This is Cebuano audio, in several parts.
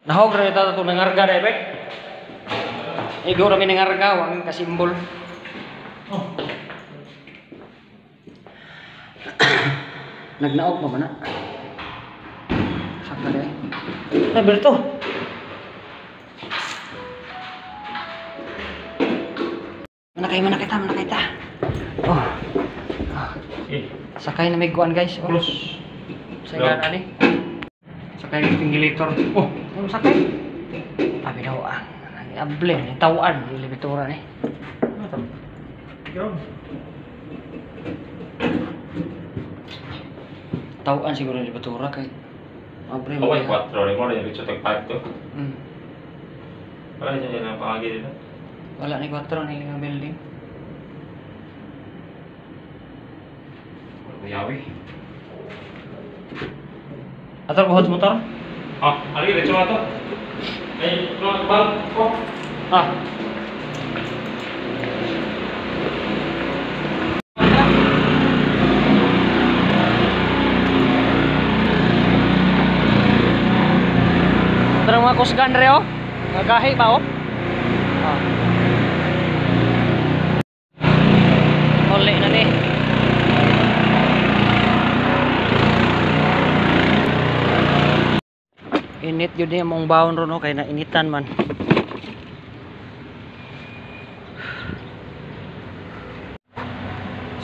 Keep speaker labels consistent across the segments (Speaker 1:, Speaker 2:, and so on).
Speaker 1: Nahog ra ita to nangarga dai bet. Igo ra mi nangarga wa mi kasimbol.
Speaker 2: Oh.
Speaker 1: Nagnaog pa ba na? Saka dai. Ay berto. Manakay manakay ta, manakay ta. Oh. Oh.
Speaker 2: Eh,
Speaker 1: Sakay na may kuan guys. Oh.
Speaker 2: close.
Speaker 1: Sakay na ni. Sakay ng tingilitor. Oh, ano sakay? Abi daw ang able, tawaan elevatora ni.
Speaker 2: Ground.
Speaker 1: Tawaan siguro elevatora kay abre
Speaker 2: Oh, may 4 ni mo rin dito tag 5 to. Wala siya nang pangagi dito.
Speaker 1: Wala ni 4 ni nga building.
Speaker 2: Wala ko yawi.
Speaker 1: Ator buhot motor?
Speaker 2: Ah, ali diretso ato. Ay, no, bang ko.
Speaker 1: Ah. Tarang mga kusgan re oh. Nagahi ba oh? Ah. Uli na ni. Init yun niya mong baon ron oh, kay nainitan man.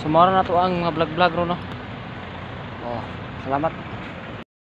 Speaker 1: Sumara na to ang mga vlog-vlog ron oh. Oh, salamat.